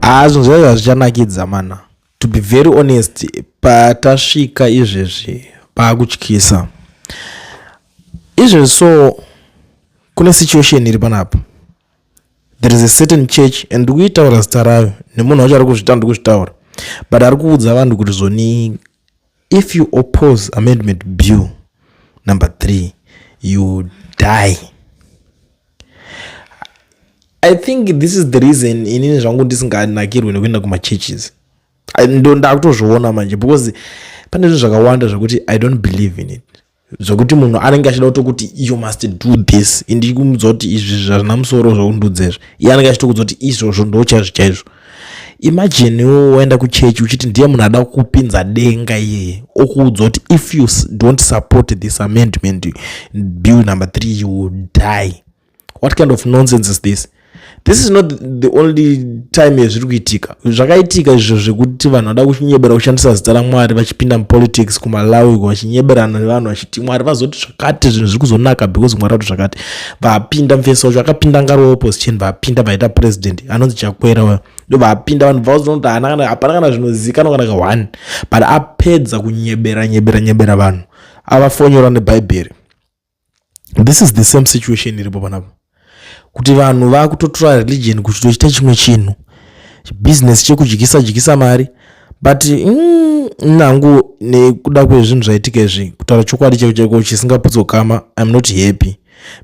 Haa, zvinhu zvacho hazvichanakidza mana. To be very honest, patasvika izvezvi paakutyisa izvezvi. So kune situation iri panapa. There is a certain church, and ndikuitaura zita rayo nemunhu wacho ari kuzvita, ndiri kuzvitaura, but ari kuudza vanhu kuti zvoni, if you oppose amendment bill number 3, you die. I think this is the reason inini zvangu ndisinganakirwe nekuenda kumachurches. Ndo ndakutozviona manje, because pane zvinhu zvakawanda zvekuti I don't believe in it, zvokuti munhu anenge achida kutokuti, "You must do this." Indikumudza kuti izvi zvazvina musoro zvokundudza izvi, iye anenge achitokudza kuti izvozvo ndo chaizvo chaizvo. Imagine iwo waenda kuchechi uchiti ndiye munhu ada kupinza denga, iyeye okuudza kuti if you don't support this amendment bill number 3, you will die. What kind of nonsense is this? This is not the only time yezviri kuitika. Zvakaitika izvo zvekuti vanhu vada kunyebera kushandisa zita raMwari vachipinda mupolitics kuMalawi, vachinyeberana nevanhu vachiti Mwari vazoti zvakati, zvinhu zviri kuzonaka because Mwari vati zvakati. Vapinda, mufesi wacho akapinda ngari weopposition, vapinda vaita president, anonzi Chakwera. Ndo vapinda, vanhu vazoona kuti haana, hapana kana zvinozivikanwa kana ka1, but apedza kunyebera nyebera nyebera vanhu, avafonyora nebhaibheri. This is the same situation iripo panapa, kuti vanhu vakutotora religion kuti tochita chimwe chinhu, business chekudyisa dyisa mari. But nangu nekuda kwezvinhu zvaitika izvi, kutaura chokwadi chaiko chaiko chisingaputsokama, I'm not happy,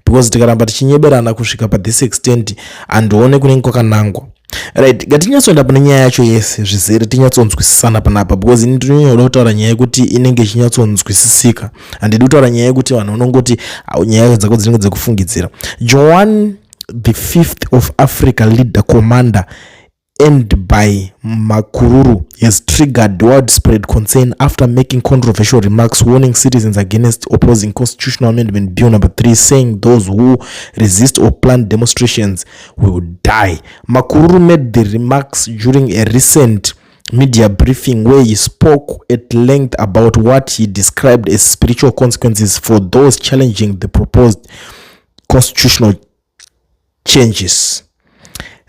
because tikaramba tichinyeberana kusvika pathis extent, handione kunenge kwakanangwa. Right, ngatinyatsoenda pane nyaya yacho yese zvizere, tinyatsonzwisisana panapa, because ini ndinonyanyoda kutaura nyaya yekuti inenge ichinyatsonzwisisika. Handidi kutaura nyaya yekuti vanhu vanongoti nyaya dzako dzinenge dzekufungidzira. Joan the Fifth of Africa leader, Commander Endby Makururu, has triggered widespread concern after making controversial remarks warning citizens against opposing Constitutional Amendment Bill number 3, saying those who resist or plan demonstrations will die. Makururu made the remarks during a recent media briefing where he spoke at length about what he described as spiritual consequences for those challenging the proposed constitutional changes.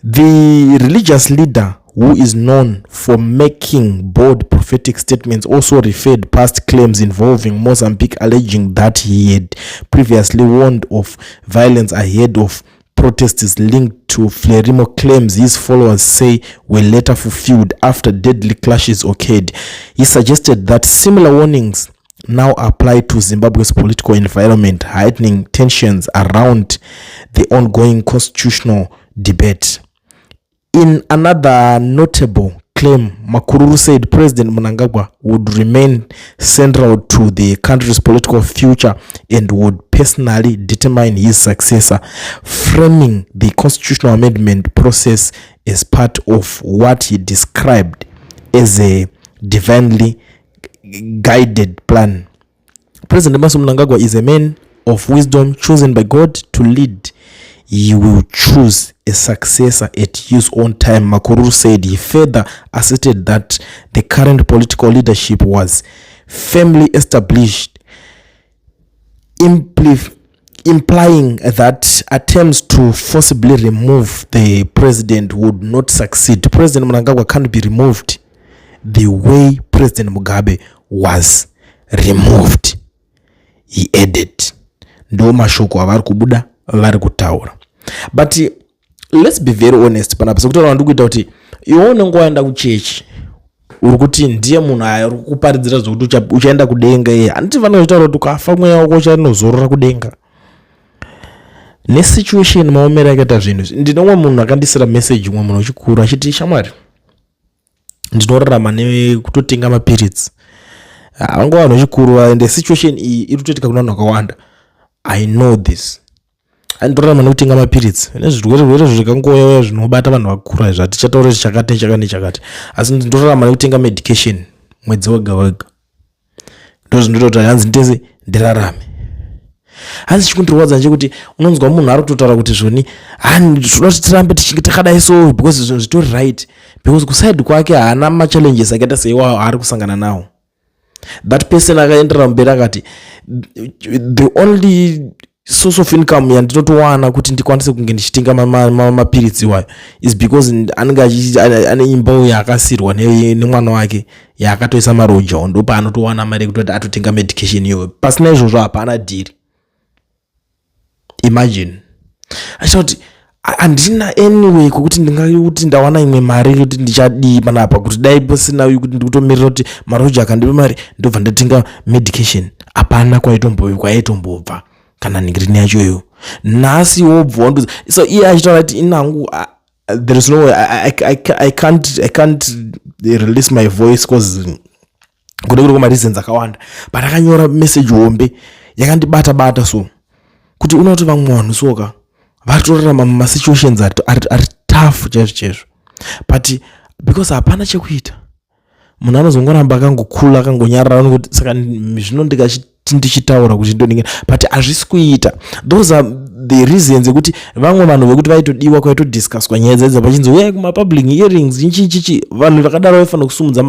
The religious leader, who is known for making bold prophetic statements, also referred past claims involving Mozambique, alleging that he had previously warned of violence ahead of protests linked to Frelimo, claims his followers say were later fulfilled after deadly clashes occurred. He suggested that similar warnings now apply to Zimbabwe's political environment, heightening tensions around the ongoing constitutional debate. In another notable claim, Makururu said President Mnangagwa would remain central to the country's political future and would personally determine his successor, framing the constitutional amendment process as part of what he described as a divinely guided plan. "President Emmerson Mnangagwa is a man of wisdom chosen by God to lead. He will choose a successor at his own time," Makururu said. He further asserted that the current political leadership was firmly established, implying that attempts to forcibly remove the president would not succeed. "President Mnangagwa can't be removed the way President Mugabe was removed," he added. Ndo mashoko avari kubuda vari kutaura. But let's be very honest panapa, sekutaura ndiri kuita kuti iwe unenge waenda kuchechi, uri kuti ndiye munhu ari kuparidzira zvokuti uchaenda kudenga. Iye handiti vanenge vachitaura kuti ukafa mweya wako uchanozorora kudenga? Nesituation maomero akaita zvinhu, ndine umwe munhu akandisira message, umwe munhu wechikuru, achiti, "Shamwari, ndinorarama nekutotenga mapiritsi." Vanga vanhu vechikuru, ende situation iyi iri kutoitika kuna vanhu vakawanda. I know this. Anditorarama nekutenga mapiritsi nezvirwere rwere zvikangouya zvinobata vanhu vakura, zvatichataura kuti chakati nechakati nechakati, asi ndorarama nekutenga medication mwedzi wega wega. Ndo zvinoita kuti hanzi nditese ndirarame. Hanzi chikundirwadza ndechekuti unonzwa munhu ari kutotaura kuti zvoni hani zvoda kuti tirambe tichinge takadai so, because zvinhu zvitori right, because kuside kwake haana machallenges akaita seiwawo aari kusangana nawo. That person akaenderera mberi akati the only Source of income yandinotowana kuti ndikwanise kunge ndichitenga mapiritsi iwayo is because anenge ane imba yaakasirwa nemwana wake yaakatoisa maroja. Ndopaanotowana mari yekutoti atotenga medication iyoyo. Pasina izvozvo hapana dhiri. Imagine achita kuti handina anyway kwekuti ndingakuti ndawana imwe mari kuti ndichadii panapa, kuti dai pasina kuti ndikutomirira kuti maroja akandipa mari ndobva ndatenga medication. Hapana kwaitombobva kana nhingirini yachoyo. Nhasi wobva wandiudza. So iye achitaura kuti inangu there is no way I can't release my voice because kune kuri kumareasons akawanda, but akanyora message hombe yakandibata bata. So kuti unoti vamwe vanhu soka vari kutorarama mumasituations ari tough chaizvo chaizvo, but because hapana chekuita, munhu anozongoramba akangokula, akangonyarara nokuti saka zvino ndikachiti ndichitaura kuti ndoningina, but hazvisi kuita. Those are the reasons ekuti vamwe vanhu vekuti vaitodiwa, kwaitodiscusswa nyaya dzaidza pachinzi uyai kumapublic hearings, chichichichi, vanhu vakadaro vaifanira kusumudza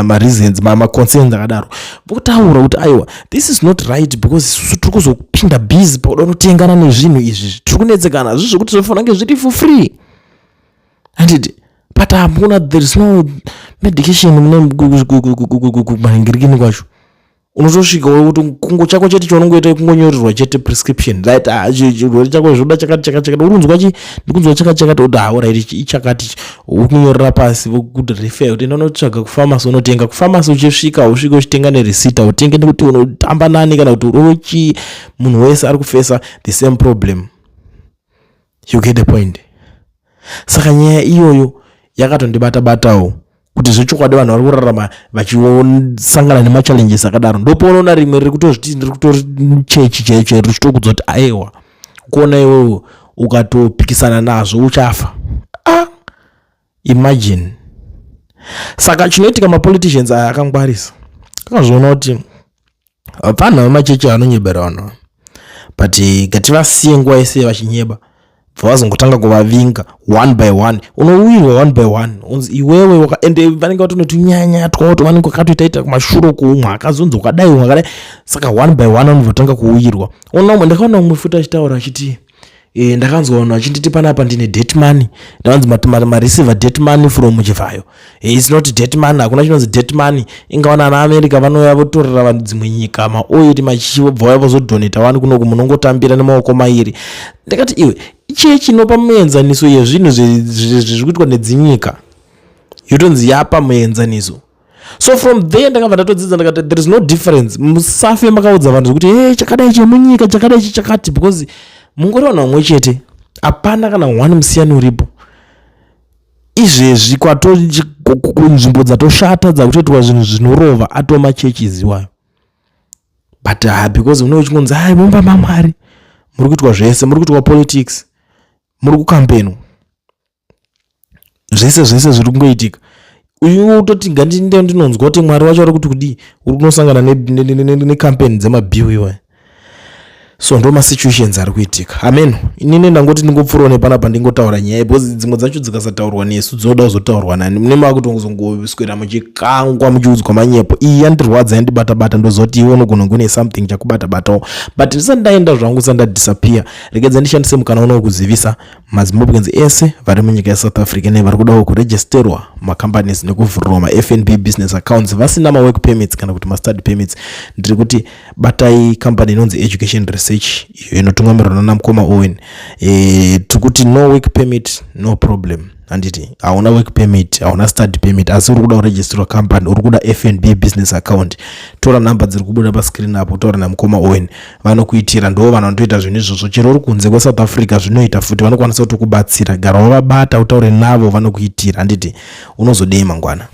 mareasons, maconcerns akadaro, votaura kuti aiwa, this is not right, because isusu tiri kuzopinda busy pakuda kunotengana nezvinhu izvi, tiri kunetsekana zvi zvekuti zvofanira kunge zviri for free, handiti? But hamuna, there is no medication mune kumanhingirikini kwacho. Unotosvika kuti kungo chako chete chaunongoita kungonyorerwa chete prescription, right? Ah, chirwere chako zvoda chakati chakati chakati, uri kunzwa chi ndikunzwa chakati chakati, kuti ah, alright, ichakati, ukunyorera pasi, vokuti refer kuti enda unotsvaga kufamasi, unotenga kufamasi. Uchisvika, usvike uchitenga nereceipt, utenge nekuti unotamba nani kana kuti urochi. Munhu wese ari kufesa the same problem. You get the point? Saka nyaya iyoyo yakatondibata batawo kuti zvechokwadi vanhu vari kurarama vachisangana nemachallenges akadaro. Ndopaunoona rimwe riri kutozviti riri kutori chechi chaicho chaicho richitokudza kuti aiwa, kuona iwewe ukatopikisana nazvo uchafa. Ah, imagine. Saka chinoitika, mapoliticians aya akangwarisa, akazviona kuti vanhu vemachechi anonyebera vanhu, but ngativasiye nguva yese vachinyeba, bva vazongotanga kuvavinga one by one. Unowirwa one by one, unzi iwewe, ende vanenge vatonoti twawo vanenge vakatoitaita kumashure kuumwe akazonzi wakadai, umwe akadai. Saka one by one vanobva kuwirwa. Ndakaona umwe futi achitaura achiti ndakanzwa vanhu vachinditi panapa ndine debt money, ndakanzi mareceiver debt money from Chivhayo. It's not debt money, hakuna chinonzi debt money. Ingawana ana America vanouya votorera vanhu dzimwe nyika maoiri machichibva vauya vozodonata wani kunoku, munongotambira nemaoko mairi. Ndakati iwe, chii chinopa muenzaniso yezvinhu zviri kuitwa nedzinyika, yotonzi yapa muenzaniso? So from there ndakabva ndatodzidza, ndakati there is no difference. Musafe makaudza vanhu zvekuti e chakadai chemunyika, chakadai chichakati, because mungori vanhu vamwe chete, hapana kana one musiyani uripo. Izvezvi kunzvimbo dzatoshata dzakutoitwa zvinhu zvinorova atoma churches iwayo, but because unenge uchingonzi hai, mumba maMwari muri kuitwa zvese, muri kuitwa politics, muri kukampenwa, zvese zvese zviri kungoitika. Uyu utoti ngandinde ndinonzwa kuti Mwari wacho ari kuti kudii, uri kunosangana necampaign dzemabhiu iwaya. So ndo masituations ari kuitika. Ameno, inini ndangoti ndingopfuurawo nepanapa ndingotaura nyaya, because dzimwe dzacho dzikasataurwa nesu dzinoda kuzotaurwa nani? Mune makutongozongoswera muchikangwa muchiudzwa manyepo. Iyi yandirwadza, yandibata bata. Ndozoti iwe unogona kune something chakubata batawo, but ndisati ndaenda zvangu, ndisati ndadisappear, regedza ndishandise mukana uno kuzivisa maZimbabweans ese vari munyika yeSouth Africa nevari kudawo kuregisterwa macompanies nekuvhurirwa maFNB business accounts vasina mawork permits kana kuti mastudy permits. Ndiri kuti batai company inonzi Education Research, iyo inotungamirwa nana mukoma Owen. Tiri kuti no work permit, no problem, handiti? Hauna work permit, hauna study permit, asi uri kuda kuregisterwa company, uri kuda FNB business account, tora nhamba dziri kubuda pascreen apo, taura namukoma Owen, vanokuitira. Ndo vanhu vanotoita zvinhu izvozvo. Chero uri kunze kweSouth Africa zvinoita futi, vanokwanisa kutokubatsira. Gara wavabata, utaure navo, vanokuitira, handiti? Unozodei mangwana?